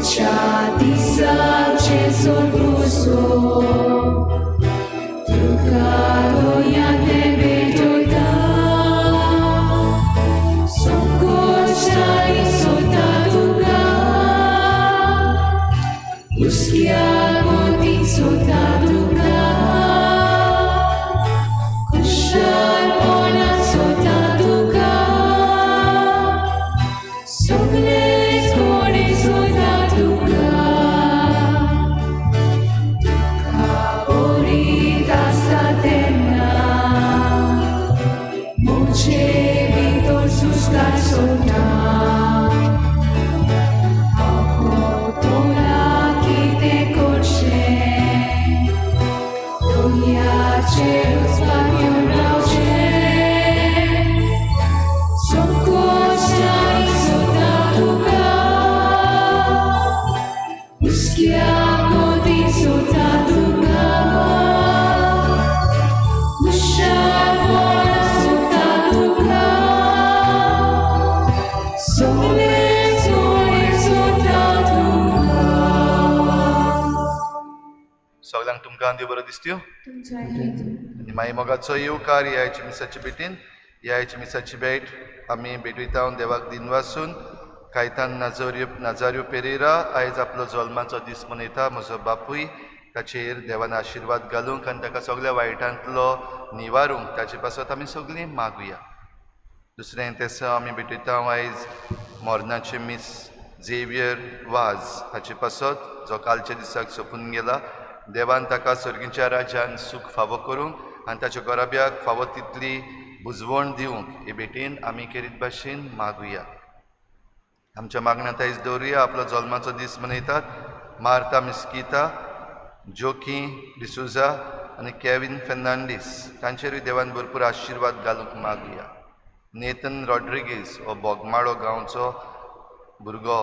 Morcea दिसाचे सोडूसो तुका गोंयांत भेटोता संकोचानी सोता तुका हुस्क्या गोती सोता तुका खुशालपणान सोता तुका सगळेच कोणी सोता तुका तुका बरी आसता तेन्ना म्हजे भितर सुस्कार सोडटा तोला कितें करचें दोंयाचेरूच पातयेवन रावचें संकोचानी सोदता तुका हुस्क्या कोती सोदता तुका खुशालपणान सोदता तुका सगळेच कोणी सोदता तुका. सगळ्यांक तुमकां देव बरो दिसत्यो आनी मागीर मोगाचो येवकार ह्या आयच्या मिसाचे भेटीन. ह्या आयच्या मिसाची भेट आमी भेटयता देवाक दिनवासून. कायतान नाजारियो पेरेरा आयज आपलो जल्माचो दीस मनयता. म्हजो बापूय ताचेर देवान आशिर्वाद घालूंक आनी ताका सगळ्या वायटांतलो निवारूंक ताचे पासत आमी सगळीं मागुया. दुसरें तेसा आमी भेटयता आयज मोरनाचे मीस झेवियर वाज हाचे पासत जो कालच्या दिसाक सोंपून गेला. देवान ताका सर्गीच्या राज्यान सूख फावो करूंक आनी ताच्या घराब्याक फावो तितली बुजवण दिवंक हे भेटीन आमी केरीत भाशेन मागुया. आमच्या मागण्यांत आयज दवरुया आपलो जल्माचो दीस मनयतात मार्ता मिस्किता, जोकी डिसुजा आनी केविन फेर्नांडीस तांचेरूय देवान भरपूर आशिर्वाद घालूंक मागुया. नेथन रॉड्रिगीस हो बोगमाळो गांवचो भुरगो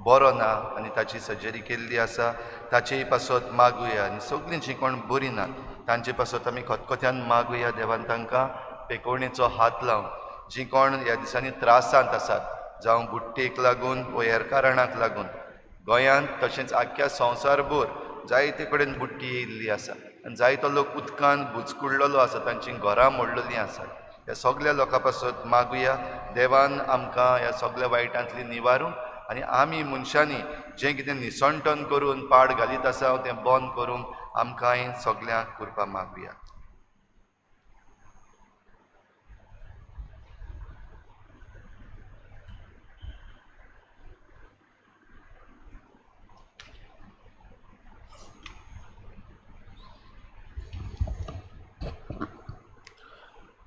बरो ना आनी ताची सर्जरी केल्ली आसा ताचेय पासत मागुया. आनी सगळीं जीं कोण बरीं नात तांचे पासत आमी खतखत्यान मागुया देवान तांकां पेकोवणेचो हात लावन. जीं कोण ह्या दिसांनी त्रासांत आसात जावं बुट्टेक लागून वा हेर कारणाक लागून गोंयांत तशेंच आख्ख्या संवसारभर जायते कडेन बुट्टी येयल्ली आसा आनी जायतो लोक उदकान बुचकुडलेलो आसा, तांचीं घरां मोडलेलीं आसात. ह्या सगळ्या लोकां पासत मागुया देवान आमकां ह्या सगळ्या वायटांतली निवारूंक आनी आमी मनशांनी जें कितें निसणटन करून पाड घालीत आसा तें बंद करूंक आमकांय सगळ्यांक कृपा मागुया.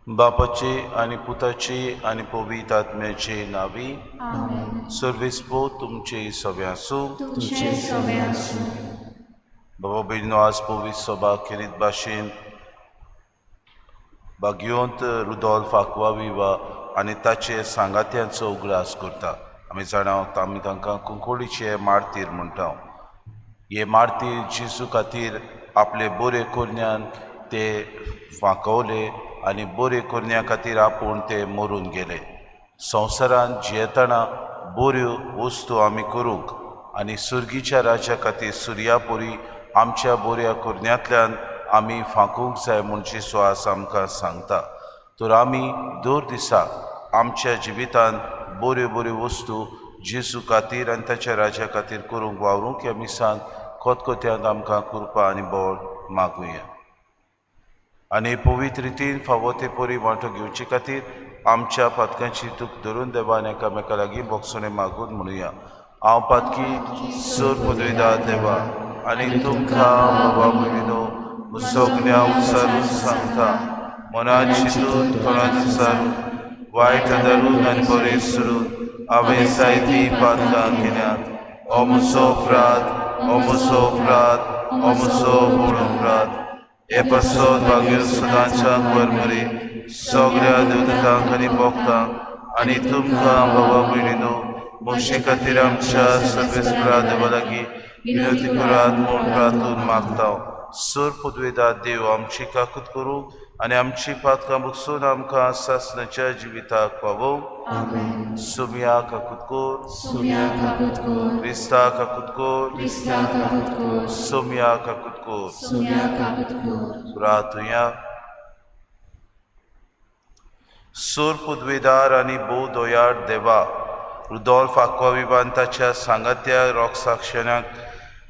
बापाचे आनी पुताचे आनी पवित्र आत्म्याचे नावी. सर्वेस्पो तुमचे सवे आसूं. तुमचे सवे आसूं. बाबा भयणीनो, आज पवित्र सभा खेरीत भाशेन भाग्यवंत रुदोल्फ आक्वाविवा आनी ताचे सांगात्यांचो उगडास करता. आमी जाणा आमी तांकां कुंकोळीचे मार्तीर म्हणटा. हे मार्तीर जेजू खातीर आपले बरे करण्यान ते फांकवले आनी बरे करण्या खातीर आपूण ते मरून गेले. संवसारांत जियेतना बऱ्यो वस्तू आमी करूंक आनी सुर्गीच्या राज्या खातीर सुर्यापुरी आमच्या बऱ्या करण्यांतल्यान आमी फांकूंक जाय म्हूण जेजू आज आमकां सांगता. तर आमी दर दिसा आमच्या जिवितांत बऱ्यो बऱ्यो वस्तू जेजू खातीर आनी ताच्या राज्या खातीर करूंक वावरूंक ह्या मिसान खतखत्यांत आमकां कृपा आनी बळ मागुया. आनी पवित्र रितीन फावो ते परी वांटो घेवचे खातीर आमच्या पातकांची तूक धरून देवान एकामेका लागीं बोगसणें मागून म्हणुया. हांव पातकी सर पदवेदा देवा आनी तुमकां बाबा भयणीनो सगळ्या उसारून सांगता मनात चिंतून तोंडात विचारून वायट धरून आनी बरें सोडून हांवें जायतीं पातकां केल्यात. हो म्हजो अपराध, हो म्हजो अपराध, हो म्हजो व्हड अपराध. हे पासत भाग्य सदांच्या वरमरे सगळ्या देवतांक आनी भक्तांक आनी तुमकां बाबा भयणीनो म्हजे खातीर आमच्या सर्वेस्परा देवा लागीं विनंती करात म्हूण प्रार्थून मागता. सर पुदवेदा देव आमची काकूत करूं आनी आमची पातकां बगसून आमकां सासणाच्या जिविताक पावोवं. आमेन. सुमया काकूत कोर. सुम्या काकूत कोर. क्रिस्ता काकूत कोर. क्रिस्ता काकूत कोर. सुमया काकूत कोर. सुम्या काकूत कोर. प्रार्थुया. सूर पुदवेदार आनी भोव दयाळ देवा, रुदोल्फ आक्वाविवान ताच्या सांगात्या रोगसाक्षणाक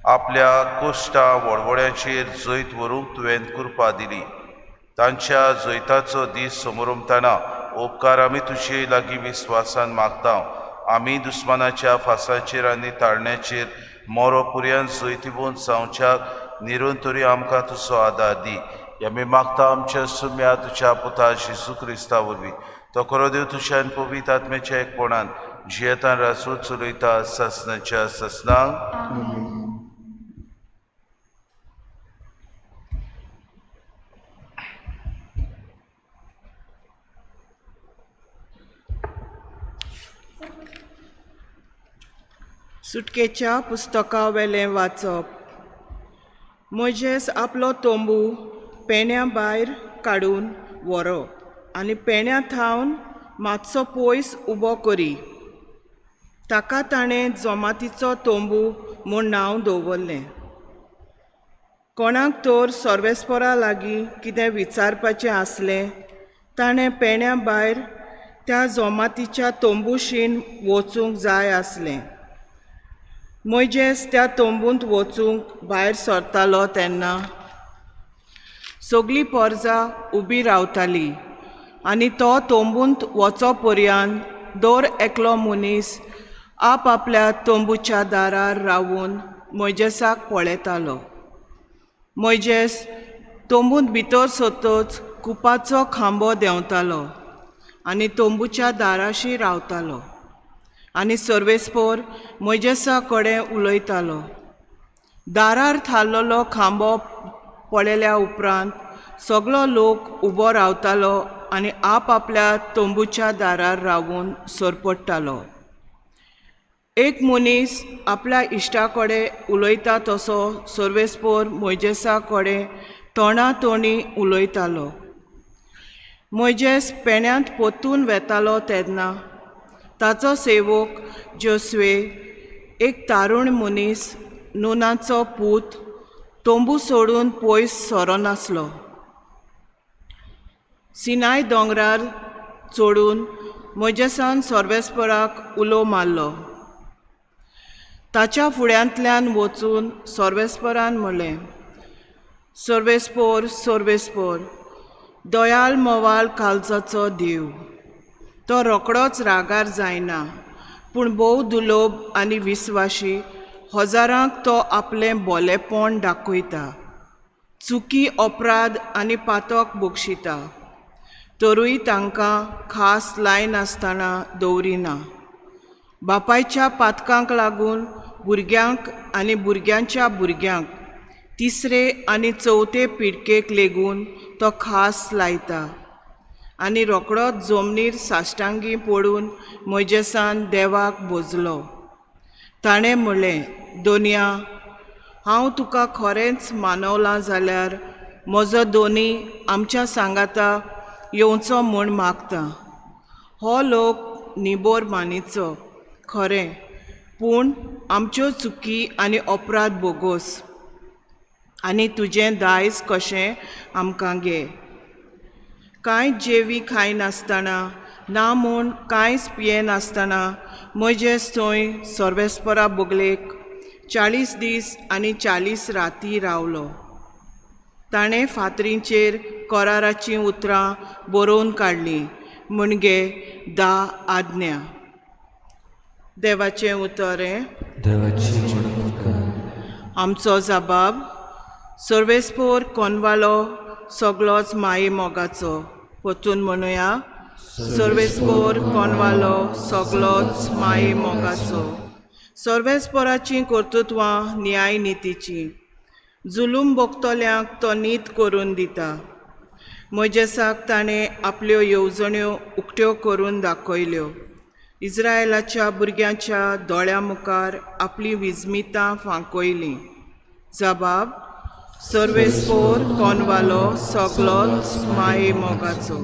आपल्या कोश्टा वळवळ्याचेर जैत व्हरूंक तुवें कृपा दिली. तांच्या जैताचो दीस समोरमताना उपकार आमी तुजे लागीं विस्वासान मागता. आमी दुस्मानाच्या फासाचेर आनी ताळण्याचेर मोरो पुर्यान जैतिवंत जावच्याक निरंतरी आमकां तुजो आदार दी. आमी मागता आमच्या सुम्या तुज्या पुता जेजू क्रिस्ता वरवीं. तो खरो देव तुज्या आनी पवित्र आत्म्याच्या एकपणान जियेतान राजवट चलयता सासणाच्या सासणाक. सुटकेच्या पुस्तका वेलें वाचप. मोयजेस आपलो तंबू पेण्या भायर काडून व्हरो आनी पेण्या थावन मातसो पयस उबो करी. ताका ताणें जमातीचो तंबू म्हूण नांव दवरलें. कोणाक तर सर्वेस्परा लागीं कितें विचारपाचें आसलें ताणें पेण्या भायर त्या जमातीच्या तंबूशीन वचूंक जाय आसलें. मोयजेस त्या तंबूंत वचूंक भायर सरतालो तेन्ना सगली पोरजा उबी रावताली आनी तो तंबूंत वचो पर्यंत दर एकलो मनीस आप आपल्या तंबूच्या दारार रावून मोयजेसाक पळयतालो. मोयजेस तंबूंत भितर सरतच कुपाचो खांबो देंवतालो आनी तंबूच्या दाराशी रावतालो आनी सर्वेस्पोर मोयजेसा कडेन उलयतालो. दारार थारलेलो खांबो पळयल्या उपरांत सगलो लोक उबो रावतालो आनी आप आपल्या तंबूच्या दारार रावून सरपडटालो. एक मनीस आपल्या इश्टा कडेन उलयता तसो सर्वेस्पोर मोयजेसा कडेन तोंडा तोंडी उलयतालो. मोयजेस पेण्यांत परतून वेतालो तेन्ना ताचो सेवक जोस्वे एक तारुण मनीस नुनाचो पूत तंबू सोडून पयस सरनासलो. सिनाय दोंगरार चडून मोयजेसान सर्वेस्पराक उलो मारलो. ताच्या फुड्यांतल्यान वचून सर्वेस्परान म्हणलें, सर्वेस्पोर सर्वेस्पोर, दयाल मोवाल काळजाचो देव. तो रोकडोच रागार जायना पूण भोव दुलोब आनी विस्वाशी हजारांक तो आपलें बोलेपण दाखयता, चुकी अपराध आनी पातक बक्षिता, तरूय तांकां खास लायनासतना दवरिना. बापायच्या पातकांक लागून भुरग्यांक आनी भुरग्यांच्या भुरग्यांक तिसरे आनी चवथे पिडकेक लेगून तो खास लायता आनी रोकडोच जमनीर साश्टांगी पडून मोयजेसान देवाक भोजलो. ताणें म्हणलें, दोनया, हांव तुका खरेंच मानवलां जाल्यार म्हजो दोनी आमच्या सांगाता येवचो म्हूण मागता. हो लोक निबोर मानीचो खरें, पूण आमच्यो चुकी आनी अपराध बोगोस आनी तुजें दायज कशें आमकां घे. कांय जेवी खायनासतना ना म्हूण कांयच पियेनासतना मोयजेस थंय सर्वेस्परा बगलेक 40 दीस आनी 40 राती रावलो. ताणें फातरींचेर कराराचीं उतरां बरोवन काडलीं, म्हणजे 10 आज्ञा. देवाचें उतर हें. आमचो जबाब सर्वेस्पोर कोनवालो सगलोच माये मोगाचो. परतून म्हणुया, सर्वेस्पोर कोनवालो सगलोच माये मोगाचो. सर्वेस्पोराचीं कर्तृत्वां न्याय नितीचीं, जुलूम भोगतल्यांक तो नीत करून दिता. मोयजेसाक ताणें आपल्यो येवजण्यो उक्त्यो करून दाखयल्यो, इस्रायलाच्या भुरग्यांच्या दोळ्यां मुखार आपलीं विस्मितां फांकयलीं. जबाब सर्वेस्पोर कोनवालो सगलोच माये मोगाचो.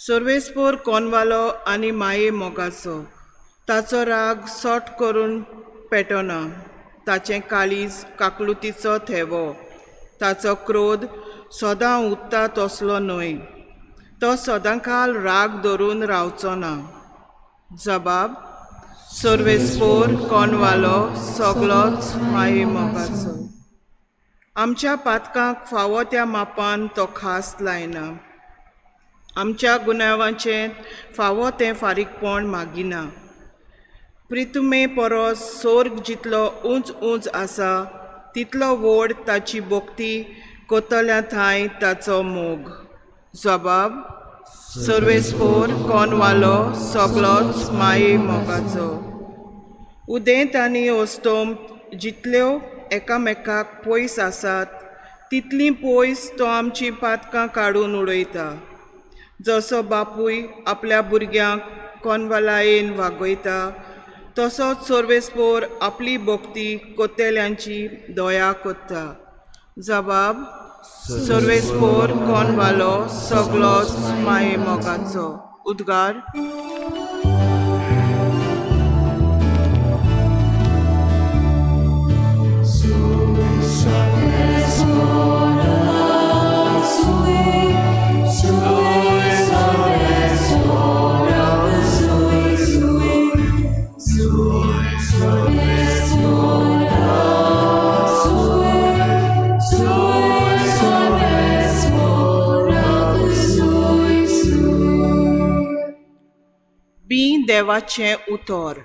सर्वेस्पोर कोनवालो आनी माये मोगाचो. ताचो राग सोट करून पेटना. ताचें काळीज काकलुतीचो थेवो. ताचो क्रोध सदां उत्ता तसलो न्हय. तो सदांकाल राग धरून रावचो ना. जबाब सर्वेस्पोर कोनवालो सगलोच माये मोगाचो. आमच्या पातकांक फावो त्या मापान तो खास लायना. आमच्या गुन्यांवाचें फावो तें फारीकपण मागिना. प्रितुमे परस सोर्ग जितलो उंच उंच आसा तितलो व्हड ताची भक्ती कोतल्या थांय ताचो मोग. जबाब सर्वेस्पोर कोनवालो सगलोच माये मोगाचो. उदेंत आनी अस्तोम जितल्यो एकामेकाक पयस आसात तितलीं पयस तो आमचीं पातकां काडून उडयता. जसो बापूय आपल्या भुरग्यांक कोनवालायेन वागयता तसोच सर्वेस्पोर आपली भक्ती कोतेल्यांची दया कोत्ता. जबाब सर्वेस्पोर कोनवालो सगलोच माये मोगाचो. उद्गार. बी देवाचें उतर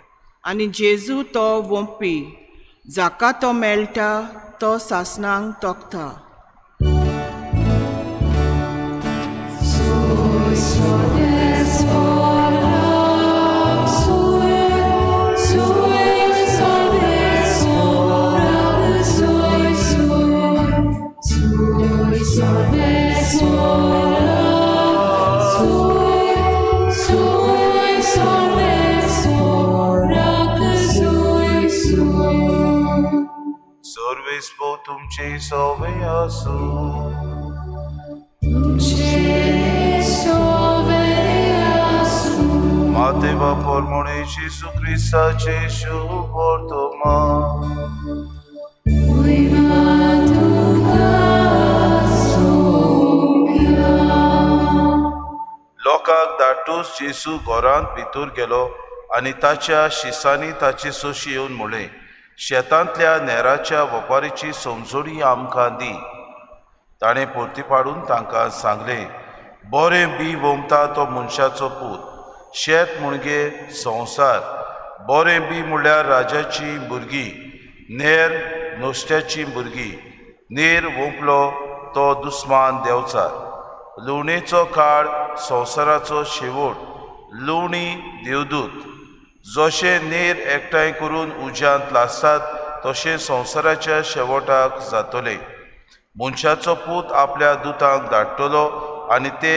आनी जेजू तो वोंपी. जाका तो मेळटा तो सासणांक तोखता. तुमचे सोवे आसूं. मातेवा पोरमोणे जेजू क्रिस्ताचे शुभ वर्तमान. लोकांक धाडटूच जेजू घरांत भितर गेलो आनी ताच्या शिसांनी ताची सोशी येवन म्हणलें, शेतांतल्या नेराच्या वपारीची समजोणी आमकां दी. ताणें परती पाडून तांकां सांगलें, बरें बी वोमता तो मनशाचो पूत. शेत म्हणजे संवसार. बरें बी म्हणल्यार राजाची भुरगीं, नेर नुस्त्याची भुरगीं. नेर वोंपलो तो दुस्मान देंवचार. लुवणेचो काळ संवसाराचो शेवट. लुवणी देवदूत. जशें नेर एकठांय करून उज्यांत लासतात तशें संवसाराच्या शेवटाक जातलें. मनशाचो पूत आपल्या दुतांक धाडटलो आनी ते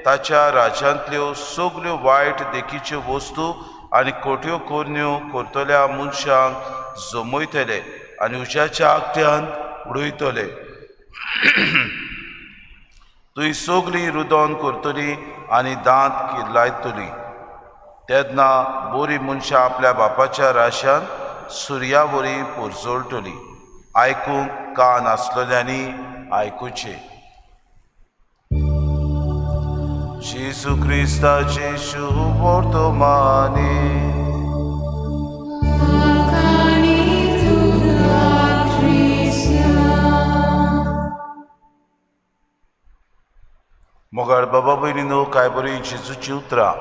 ताच्या राज्यांतल्यो सगल्यो वायट देखीच्यो वस्तू आनी खोट्यो करण्यो करतल्या मनशांक जमयतले आनी उज्याच्या आगट्यान उडयतले. थंय सगळीं रुदन करतली आनी दांत किल्लायतली. तेन्ना बरी मनशां आपल्या बापाच्या राशान सुर्या वरी पोरजोळटली. आयकूंक कान आसलेल्यांनी आयकुचें. जेजू क्रिस्ताचे शुभ वर्तमाने. मोगाळ बाबा भयणीनो, काय बरी जेजूची उतरां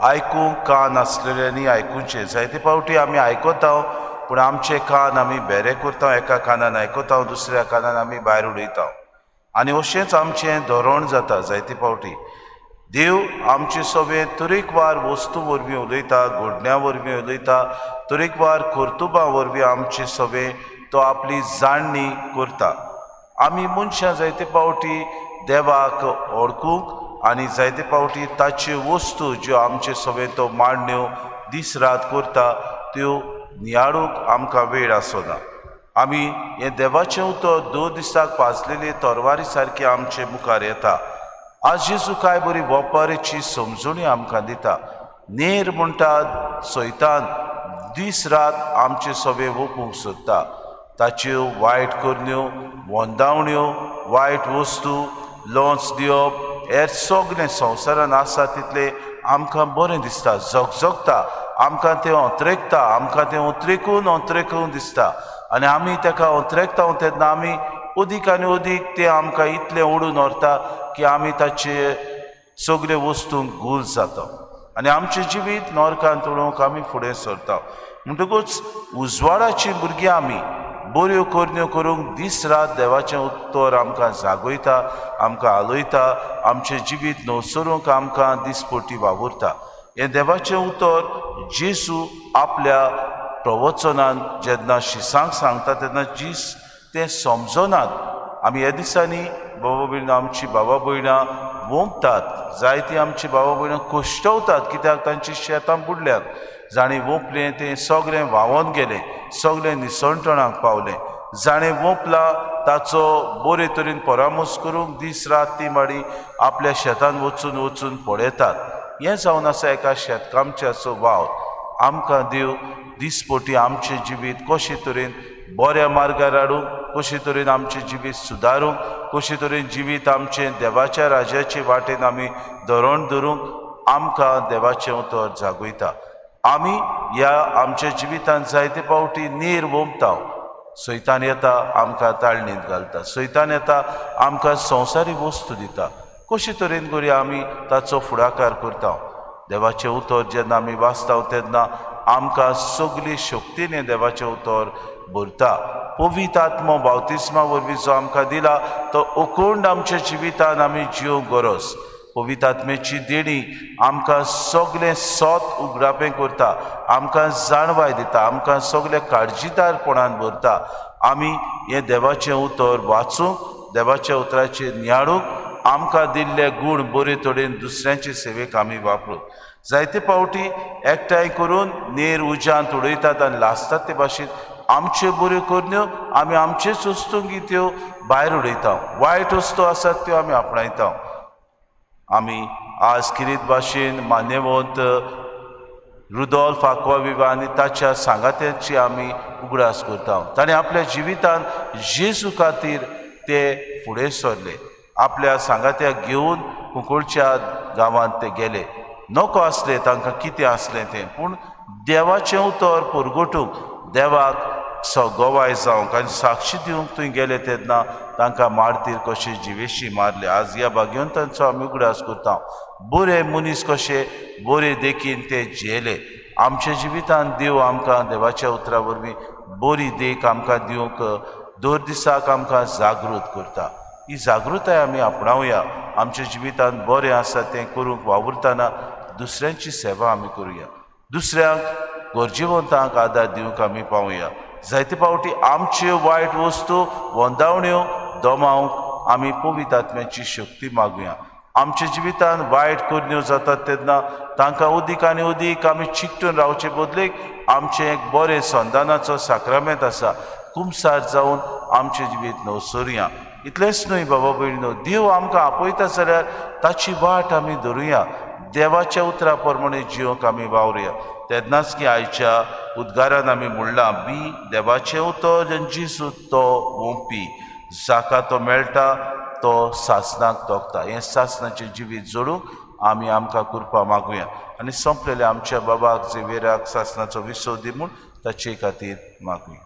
आयकूंक कान आसलेल्यांनी आयकुचें. जायते फावटी आमी आयकता पूण आमचे कान आमी बेरे करता. एका कानान आयकता, दुसऱ्या कानान आमी भायर उडयता आनी अशेंच आमचें धोरण जाता. जायते फावटी देव आमचे सवे तरेकवार वस्तू वरवीं उलयता, घडण्या वरवीं उलयता, तरेकवार कर्तुबां वरवीं आमचे सवे तो आपली जाणणी करता. आमी मनशां जायते फावटी देवाक वळखूंक आनी जायते फावटी ताच्यो वस्तू ज्यो आमचे सवे तो मांडण्यो दीस रात करता त्यो नियाळूंक आमकां वेळ आसना. आमी हें देवाचें उतर 2 दिसाक पाजलेले तरवारी सारकी आमचे मुखार येता. आज जेजू काय बरी वपारीची समजणी आमकां दिता. नेर म्हणटात सैतान दीस रात आमचे सवे वोपूंक सोदता. ताच्यो वायट करण्यो, वंदावण्यो, वायट वस्तू, लोंच दिवप हेर सगळें संवसारान आसा तितलें आमकां बरें दिसता, झगझगता, आमकां तें अंतरेकता, आमकां तें अंतरेकून अंतरेकून दिसता आनी आमी ताका अंतरेकता तेन्ना आमी अदीक आनी अदीक तें आमकां इतलें ओडून व्हरता की आमी ताचे सगळे वस्तूंक गूल जाता आनी आमचें जिवीत नरकांत उडोवंक आमी फुडें सरता. म्हणटकूच उजवाडाची भुरगीं आमी बऱ्यो करण्यो करूंक दीस रात देवाचें उत्तर आमकां जागयता, आमकां आलयता, आमचें जिवीत नवसरूंक आमकां दिसपटी वावुरता. हें देवाचें उतर जेजू आपल्या प्रवचनान जेन्ना शिसांक सांगता तेन्ना जीस तें समजनात. आमी ह्या दिसांनी बाबा भयणां आमची बाबा भयणां वोंपतात, जायतीं आमची बाबा भयणां कश्टवतात कित्याक तांची शेतां बुडल्यात. जाणें वोंपलें तें सगळें व्हांवोन गेलें, सगळें निसणटणाक पावलें. जाणें वोंपलां ताचो बरे तरेन परामर्श करूंक दीस रात ती माडी आपल्या शेतान वचून वचून पळयतात. हें जावन आसा एका शेतकामच्याचो वावर. आमकां देव दिसपटी आमचें जिवीत कशे तरेन बऱ्या मार्गार हाडूंक, कशे तरेन आमचें जिवीत सुदारूंक, कशे तरेन जिवीत आमचें देवाच्या राज्याचे वाटेन आमी धरण धरूंक आमकां देवाचें उतर जागयता. आमी ह्या आमच्या जिवितांत जायते फावटी नीर वोमता. सैतान येता आमकां ताळणींत घालता, सैतान येता आमकां संवसारी वस्तू दिता. कशे तरेन करुया आमी ताचो फुडाकार करता. देवाचें उतर जेन्ना आमी वाचता तेन्ना आमकां सगळी शक्तीने देवाचें उतर भरता. पवित्र आत्मो बावतिस्मा वरवीं जो आमकां दिला तो अखंड आमच्या जिवितान आमी जिवंक गरज. पवित्र आत्म्याची देणी आमकां सगळें सत उगडापें करता, आमकां जाणवाय दिता, आमकां सगळें काळजीदारपणान भरता. आमी हें देवाचें उतर वाचूंक, देवाच्या उतराचेर नियाळूंक, आमकां दिल्ले गूण बरे तरेन दुसऱ्यांचे सेवेक आमी वापरूंक. जायते फावटी एकठांय करून नेर उज्यांत उडयतात आनी लासतात ते भाशेन आमच्यो बऱ्यो करण्यो आमी आमचेच वस्तूंक त्यो भायर उडयता, वायट वस्तू आसात त्यो आमी आपणायता. आमी आज किरीत भाशेन मान्यवंत रुदोल्फ आक्वाविवा आनी ताच्या सांगात्यांची आमी उगडास करता. ताणें आपल्या जिवितान जेजू खातीर ते फुडें सरले. आपल्या सांगात्याक घेवन कुंकळच्या गांवांत ते गेले. नको आसलें तांकां कितें आसलें तें, पूण देवाचें उतर परगटूंक, देवाक गोवाय जावंक आनी साक्षी दिवंक थंय गेले तेन्ना तांकां मारतीर कशे जिवेशी मारले. आज ह्या भाग्यवंतांचो आमी उगडास करता. बरे मनीस कशे बरे देखीन ते जियेले. आमच्या जिवितांत देव आमकां देवाच्या उतरा वरवीं बरी देख आमकां दिवंक दर दिसाक आमकां जागृत करता. ही जागृताय आमी आपणावया. आमच्या जिवितांत बरें आसा तें करूंक वावुरतना दुसऱ्यांची सेवा आमी करुया, दुसऱ्यांक गरजेवंतांक आदार दिवंक आमी पावया. जायते फावटी आमच्यो वायट वस्तू वंदावण्यो दमावंक आमी पवित्र आत्म्याची शक्ती मागुया. आमच्या जिवितांत वायट करण्यो जातात तेन्ना तांकां अदीक आनी अदीक आमी चिकटून रावचे बदलेक आमचें एक बरें संदानाचो साक्रामेंत आसा, कुमसार जावन आमचें जिवीत नवसरुया. इतलेंच न्हय बाबा भयणीनो, देव आमकां आपयता जाल्यार ताची वाट आमी धरुया, देवाच्या उतरा प्रमाणे जिवंक आमी वावरुया. तेन्नाच की आयच्या उद्गारान आमी म्हणलां बी देवाचें उतर जेजू तो वोंपी, जाका तो मेळटा तो सासणाक तोखता. हें सासणाचें जिवीत जोडूंक आमी आमकां कृपा मागुया आनी सोंपलेल्या आमच्या बाबाक झेवियराक सासणाचो विसव दी म्हूण ताचे खातीर मागुया.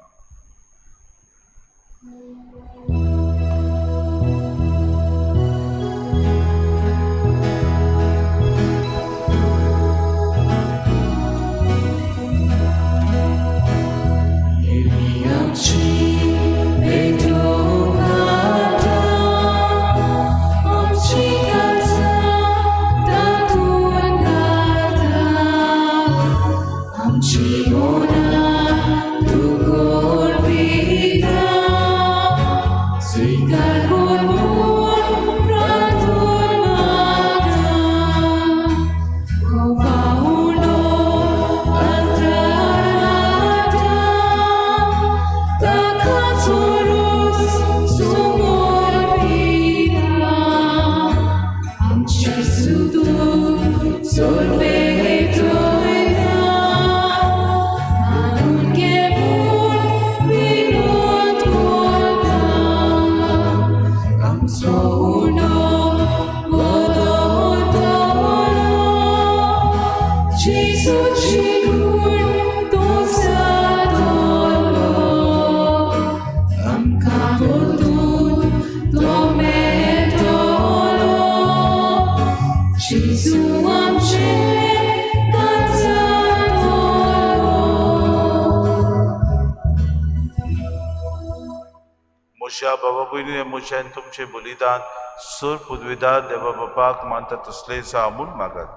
म्हज्या बाबा भयणी म्हजें आनी तुमचें बलिदान सर पुदविदार देवा बापाक मानता तसलें जावं म्हूण मागात.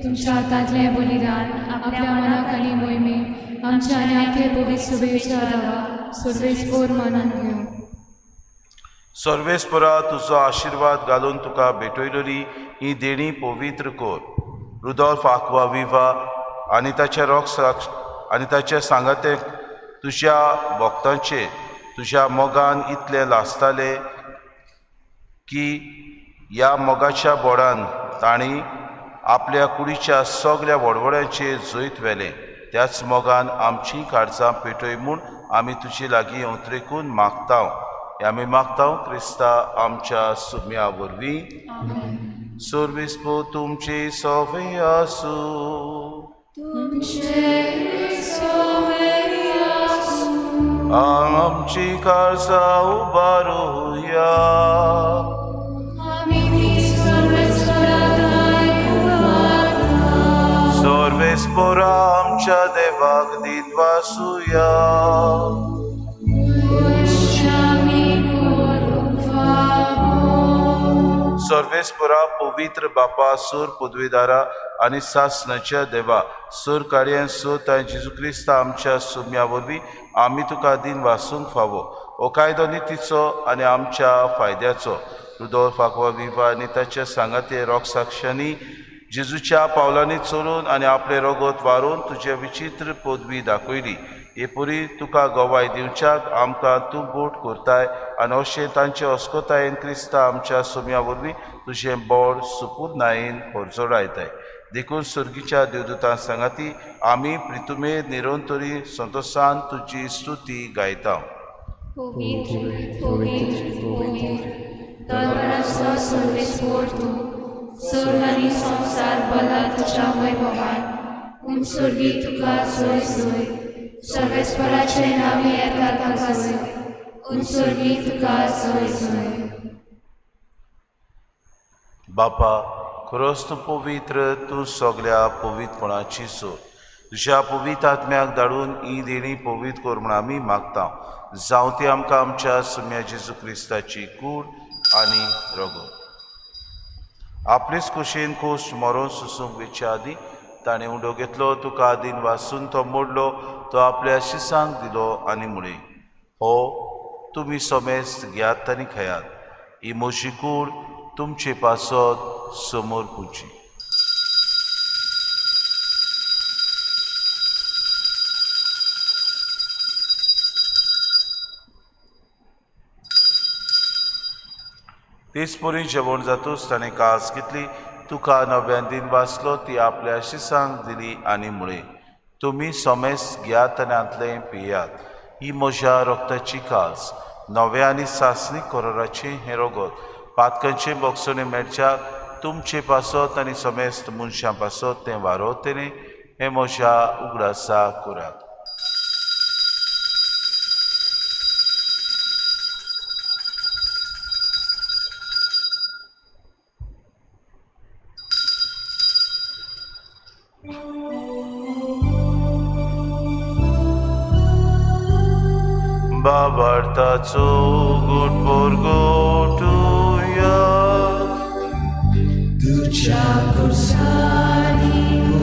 तुमच्या हातांतलें बलिदान आपल्या मनाक आनी मोहिमेक आमच्या आनी आखे पवित्र सभेच्या दावा सर्वेस्पोर मानून घेवं. सर्वेस्परा तुजो आशिर्वाद घालून तुका भेटयलोली ही देणी पवित्र कर. रुदोल्फ आक्वा विवा आनी ताच्या रोग आनी ताच्या सांगाते तुज्या भक्तांचे तुज्या मोगान इतले लासताले की ह्या मोगाच्या बोडान तांणी आपल्या कुडीच्या सगळ्या वडवड्यांचेर जैत व्हेलें. त्याच मोगान आमची काळजां पेटय म्हूण आमी तुजे लागीं उतरेकून मागता. हे आमी मागता क्रिस्ता आमच्या सुम्या वरवीं. सर्वेस्पोर तुमचे सवे आसूं. आमची काळजां उबारुया. सर्वेस्पोरा आमच्या देवाक दिनवासुया. सर्वेस्पोरा पवित्र बापा सूर पदवीदारा आनी सासणाच्या देवा सूर कार्यान सोत आनी जेजू क्रिस्ता आमच्या सुम्या वरवीं आमी तुका दिन वासूंक फावो. हो कायदो नितीचो आनी आमच्या फायद्याचो. रुदोल्फ आक्वा विवा आनी ताच्या सांगाते रोगसाक्षांनी जेजूच्या पावलांनी चलून आनी आपलें रगत वारोवन तुजे विचित्र पदवी दाखयली. हे पुरी तुका गवाय दिवच्याक आमकां तूं बोट करताय आनी अशें तांचे अस्कोतायेन क्रिस्ता आमच्या सुम्या वरवीं तुजें बोड सुपुर्नायेन परजोडायताय. देखून सुर्गीच्या देवदूतां सांगाती आमी प्रितुमेर निरंतरी संतोसान तुजी स्तुती गायता. पवित्र पवित्र पवित्र दरबाराचो सर्वेस्पोर तूं स्वर्ग आनी संवसार भरला तुज्या वैभवान. पूण स्वर्गी तुका जय जय. सर्वेस्पराचें नांव येता ताका जय. पूण स्वर्गी तुका जय जय. बापा खरोच तूं पवित्र, तूं सगळ्या पवित्रपणाची सोद. तुज्या पवित्र आत्म्याक धाडून ही देणी पवित्र कर म्हूण आमी मागता. जावं ती आमकां आमच्या सुम्या जेजू क्रिस्ताची कूड आनी रगत. आपलेच कुशीन कोश मरोन सुसूंक वेच्या आदीं ताणें उंडो घेतलो, तुका आदीन वासून तो मोडलो, तो आपल्या शिसांक दिलो आनी म्हळें, हो तुमी समेस्त घेयात आनी खेयात. ही म्हजी कूड तुमचे पासत समोर पुची. तेच परी जेवण जातूच ताणें कास घेतली, तुका नव्यान दिन वाचलो, ती आपल्या शिसांक दिली आनी म्हळें, तुमी समेस्त घेयात आनी हांतलें पियात. ही म्हज्या रक्ताची कास, नव्या आनी सासणी कराराचें हें रगत पातकांचें बोगसणें मेळच्याक तुमचे पासत आनी समेस्त मनशां पासत तें वारोवतलें. हें म्हज्या उगडासा करात. बाबार्थाचो गुट पोरगोटुया. तुज्या खुर्सांनी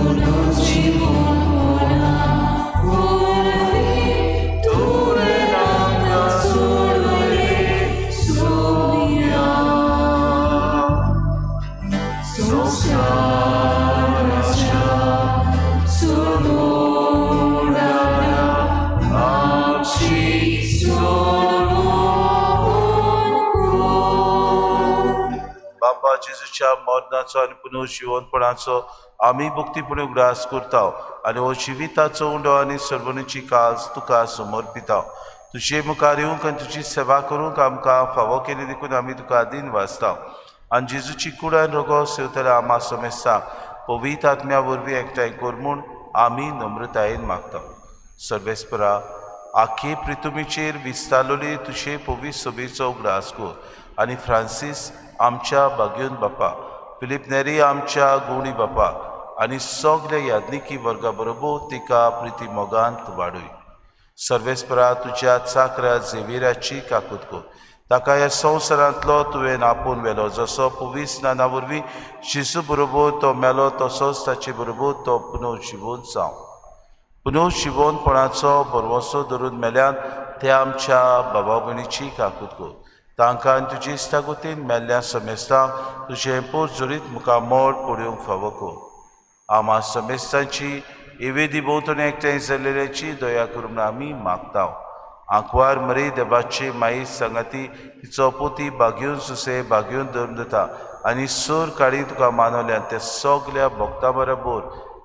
उलोवची म्हूण वरवीं तुवें आमकां सोडयलें सोम्या. संवसाराच्या सोडणाऱ्या आमची बापा जेजूच्या मरणाचो आनी पुनर्जिवनपणाचो आमी भक्तीपणी उगडास करता आनी हो जिविताचो उंडो आनी सर्वणीची काज तुका समर्पिता. तुजे मुखार येवंक आनी तुजी सेवा करूंक आमकां फावो केली देखून आमी तुका दिन वाचता. आनी जेजूची कूड आनी रोगो सेवतल्या आमा समेस्तांक पवित्र आत्म्या वरवीं एकठांय कर म्हूण आमी नम्रतायेन मागता. सर्वेस्परा आखे प्रितुमीचेर विस्तारलोली तुजे पवित्र सभेचो उगडास कर आनी फ्रांसीस आमच्या बागयोन बापा, फिलीप नेरी आमच्या गुणी बापा आनी सगल्या याज्ञिकी वर्गा बरोबर तिका प्रिती मोगांत वाडय. सर्वेस्परा तुज्या चाकरा झेविराची काकूत कर. ताका ह्या संवसारांतलो तुवें आपोवन व्हेलो. जसो पुवीस नाना वरवीं जेजू बरोबर तो मेलो तसोच ताचे बरोबर तो पुनर्जिवन जावं. पुनर्जिवनपणाचो भरवंसो धरून मेल्यान ते आमच्या बाबा भयणीची काकूत कर. तांकां आनी तुजी इश्टागतीन मेल्ल्या समेस्तांक तुजें पोरजोरीत मुखार मोड पडूंक फावो कर. आमा समेस्तांची एवेदी भोंवतणी एकठांय जाल्ल्याची दया करूं म्हूण आमी मागता. आंकवार मरी देवाची माई सांगाती तिचो पोती बागेवन सुसे बागेवन धरून दिता आनी सोर काडी तुका मानवल्यान ते सगल्या भक्ता बरोबर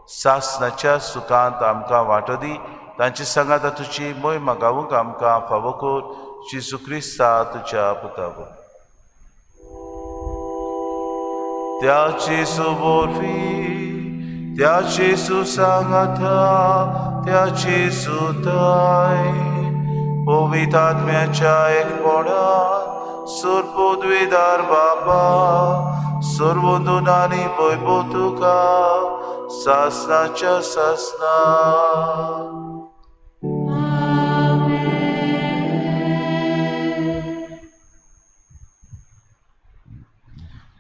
सासनाच्या सुखांत आमकां वांटो दी. तांचे सांगात तुजी मोय गावूंक आमकां फावो कर. जेजू क्रिस्ता तुज्या पुता वरवीं. त्या जेजू वरवीं, त्या जेजू सांगाता, त्या जेजू ताय पवित्र आत्म्याच्या एकपणान सुरपुद्विदार बाबा सर्वंदून आनी वैभव तुका सासनाच्या सासना.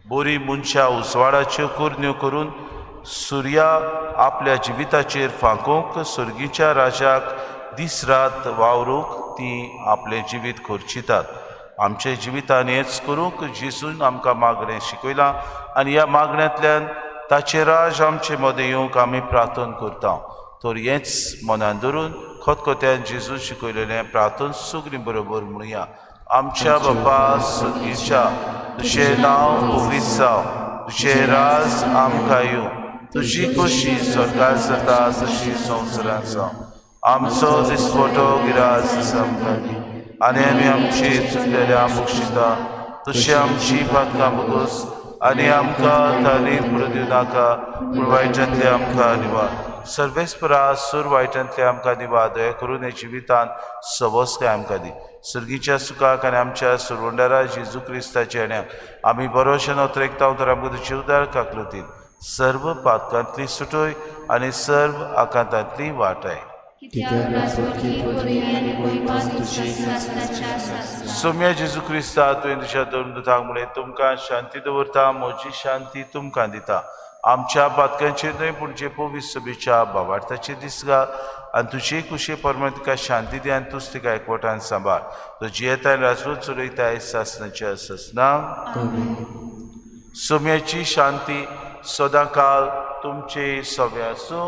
बोरी मनशां उजवाडाच्यो करण्यो करून सुर्या आपल्या जिविताचेर फांकोवंक सर्गीच्या राजाक दीस रात वावरूंक ती आपलें जिवीत खर्चितात. आमच्या जिवितान हेंच करूंक जेजून आमकां मागणें शिकयलां आनी ह्या मागण्यांतल्यान ताचें राज आमचे मदें येवंक आमी प्रार्थना करता. तर हेंच मनान धरून खतखत्यान जेजून शिकयलेलें प्रार्थना सगळीं बरोबर म्हणुया. आमच्या बापा सर्गीच्या, तुजें नांव पवित्र जावं, तुजें राज आमकां येवं, तुजी खोशी स्वर्गार जाता तशी संवसारांत जावं. आमचो दिसपटो गिरास आमकां दी आनी आमी आमची चुकलेल्या बक्षिता तशी आमची पातकां बगोस आनी आमकां तालीम पडूं दिवं नाका, पूण वायटांतले आमकां निवार. सर्वेस्परा सूर वायटांतले आमकां निवार. दया करून हे जिवितान सवस्काय आमकां दी. सर्गीच्या सुखाक आनी आमच्या सुरवंडारा जेजू क्रिस्ताच्या येण्याक आमी बरोशें नोत्रेकता तर आमकां तुजी उदार काकलुतीन सर्व पातकांतली सुटोय आनी सर्व आकांतांतली वाटाय. सोम्या जेजू क्रिस्ता, तुवें तुज्या दोन दुतांक म्हणलें, तुमकां शांती दवरता, म्हजी शांती तुमकां दिता. आमच्या पातकांचेर न्हय पूण जे पवित्र सभेच्या भावार्थाचेर दीस घाल आनी तुजे कुशे प्रमाण तिका शांती दी आनी तूंच तिका एकवटान सांबाळ. तो जियेता आनी राजवट चलयताय सासनाच्या सासना. सोम्याची शांती सदांकाल तुमचे सवे आसूं.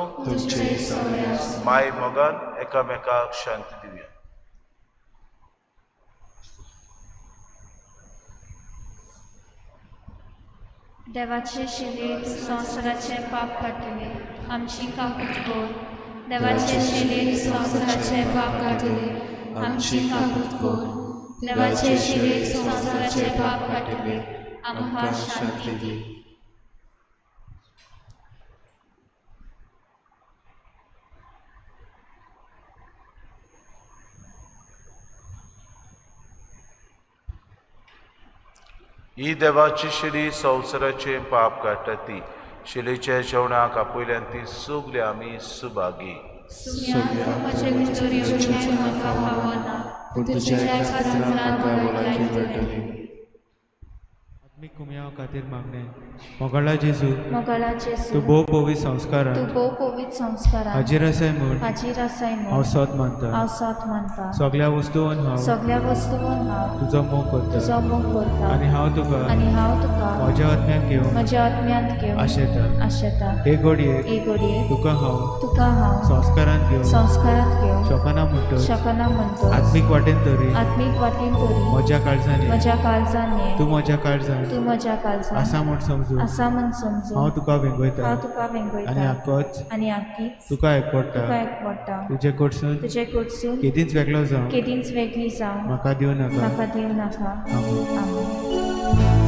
माय मोगान एकामेकाक शांती दिवया. देवाचे शिले संवसाराचे पाप काडटले, आमची काकूत कर. देवाचे शिले संवसाराचे पाप काडटले, आमची काकूत कर. देवाचे शिले संवसाराचे पाप काडटले, आमकां शांती दी. ही देवाची शिली संवसाराचे पाप काडटा ती शिलेच्या जेवणाक आपयल्यान ती सगली आमी सुभागी. सुम्या, म्हजे भितर येवचें म्हाका फावना, पूण तुज्या एका खातीरान म्हाका भलायकी मेळटली. आत्मीक कुमयाव खातीर मागणें. मोगाळा जेजू, मोगाळा जेजू, तूं भोव पवित्र तूं संस्कारांत भोव पवित्र संस्कारांत हाजीर आसाय म्हूण हाजीर आसाय हांव म्हूण सोद मानता. हांव सोद मानता. सगल्या वस्तून हांव सगल्या वस्तून हांव तुजो मोग करता तुजो मोग करता आनी हांव तुका आनी हांव तुका म्हज्या आत्म्याक घेवन म्हज्या आत्म्यांत घेवन आशेता. आशेता. हे घडयेक हे घडयेक तुका हांव तुका हांव संस्कारांत घेवन संस्कारांत घेवन शकना म्हणटच शकना म्हणटच आत्मीक वाटेन तरी आत्मीक वाटेन तरी म्हज्या काळजान ये. म्हज्या काळजान ये. तूं म्हज्या काळजान तूं म्हज्या काळजान आसा म्हूण समजून आसा म्हूण समजून हांव तुका वेंगयता हांव तुका आनी वेंगयता आकोच आनी आकीच तुका एकवटा. तुका एकवटा. तुजे कडसून तुजे कडसून केदींच वेगळो जावं केदींच वेगळी जावं म्हाका दिवं नाका. म्हाका दिवं नाका. आमेन. आमेन.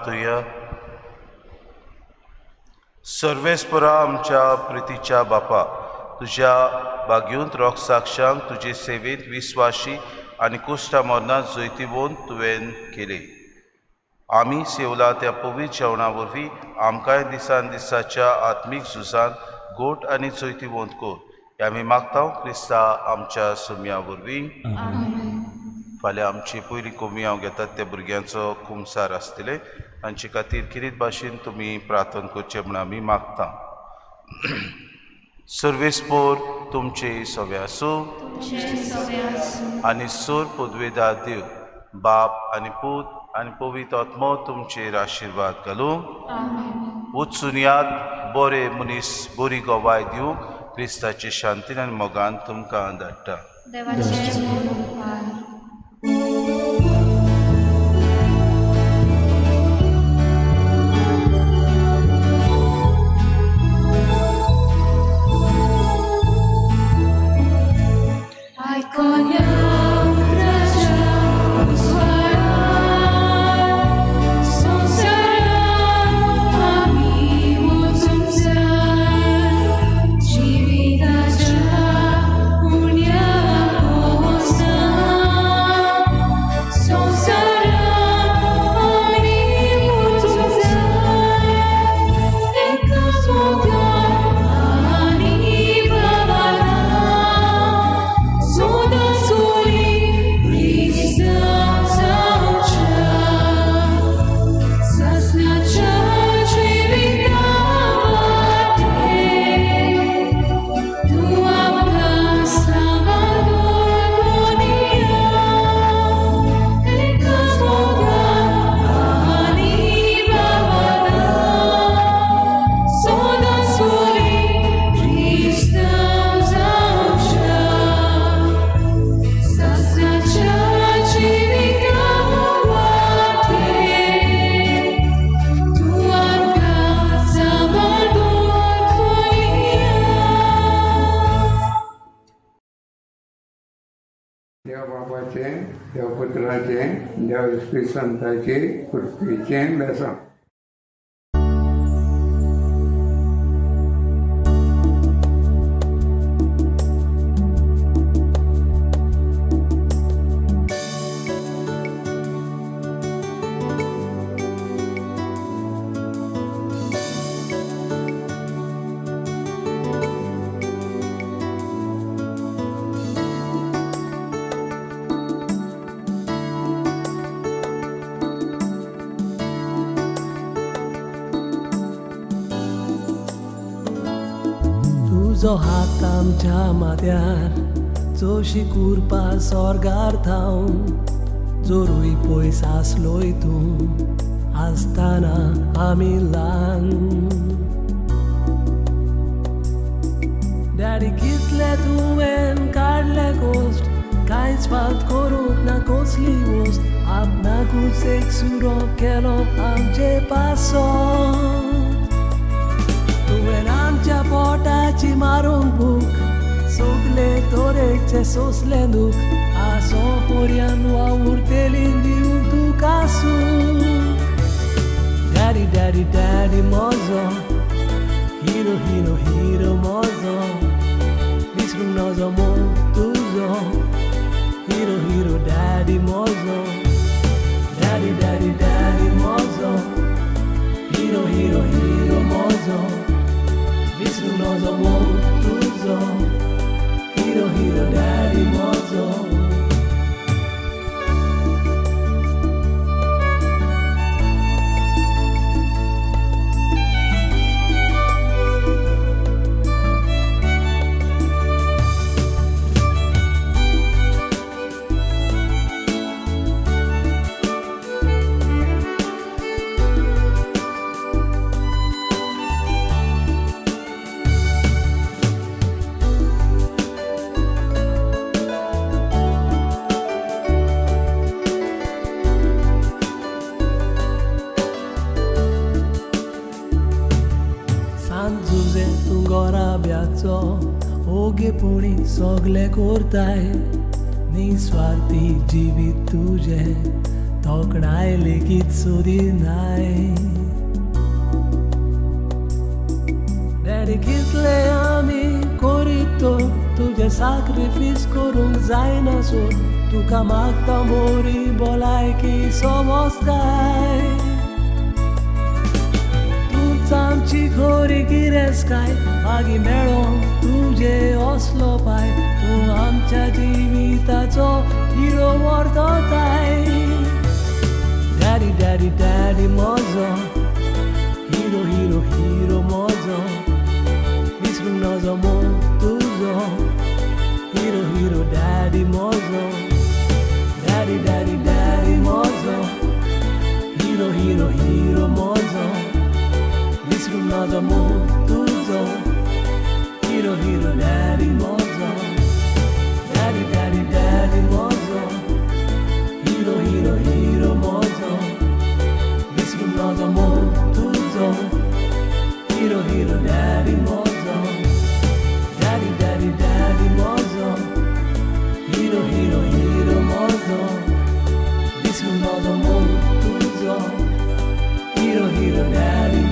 प्रार्थुया. सर्वेस्परा आमच्या प्रितीच्या बापा, तुज्या बागयूंत रोग साक्षांक तुजे सेवेंत विस्वाशी आनी कुश्टा मरणांत जैतिवंत तुवें केली. आमी सेवला त्या पवित्र जेवणा वरवीं आमकांय दिसान दिसाच्या आत्मीक झुजांत गोट आनी जैतिवंत कर. हे आमी मागता क्रिस्ता आमच्या सुमया वरवीं. फाल्यां आमची पयली कोमी हांव घेतात त्या भुरग्यांचो कुमसार आसतले, तांचे खातीर किरीत भाशेन तुमी प्रार्थना करचें म्हूण आमी मागता. सर्वेस्पोर तुमचे सवे आसूं आनी सोर पदवेदार देव बाप आनी पूत आनी पवित्र आत्मो तुमचेर आशिर्वाद घालूं. वचून याद बरे मनीस बरी गवाय दिवंक क्रिस्ताचे शांतीन आनी मोगान तुमकां धाडटा. देव बापाचें, देव पुत्राचें, देव इस्पिरितू संताचें कृपेचें बेसांव. तुजो हात आमच्या माथ्यार चोशी कुरपा सोर्गार थावन जोरूय पयस आसलोय तूं आसतना आमी ल्हान. डॅडी कितले तुवें काडले कोश्ट, कांयच फाल्त करूंक ना कसली वस्त, आपणाकूच एक सुरो केलो आमचे पासत. तुवें आमच्या पोटाची मारूंक भूक, सगले तरेचे सोंसले दूख, आसो पर्यान वावुरतली दिवंक तुका सूख. डॅडी डॅडी डॅडी म्हजो हिरो हिरो हिरो म्हजो, विसरूंक नजो मोग तुजो, हिरो हिरो डॅडी म्हजो. डॅडी डॅडी डॅडी म्हजो हिरो हिरो हिरो म्हजो, विसरूंक नजो मोग तुजो, हिरो हिरो डॅडी म्हजो. ओगेपणी सगले करताय, निस्वार्थी जिवीत तुजें तोखणाय लेगीत सोदिनाय. डॅडी कितले आमी करीत तर तुजें साक्रिफीस करूंक जायना सोड, तुका मागता मोरी भलायकी समजताय. तूंच आमची खरी गिरेस्तकाय, मागीर मेळोंक तुजे असलो पाय, तूं आमच्या जिविताचो हिरो वर्तताय. डॅडी डॅडी डॅडी म्हजो, हिरो हिरो हिरो म्हजो, विसरूंक नजो मोग तुजो, हिरो हिरो डॅडी म्हजो. डॅडी डॅडी डॅडी म्हजो, हिरो हिरो हिरो म्हजो, विसरूंक नजो मोग तुजो, हिरो हिरो डॅडी म्हजो. डॅडी डॅडी डॅडी म्हजो, हिरो हिरो हिरो म्हजो, विसरूंक नजो मोग तुजो, हिरो हिरो डॅडी म्हजो. डॅडी डॅडी डॅडी म्हजो, हिरो हिरो हिरो म्हजो, विसरूंक नजो मोग तुजो, हिरो हिरो डॅडी.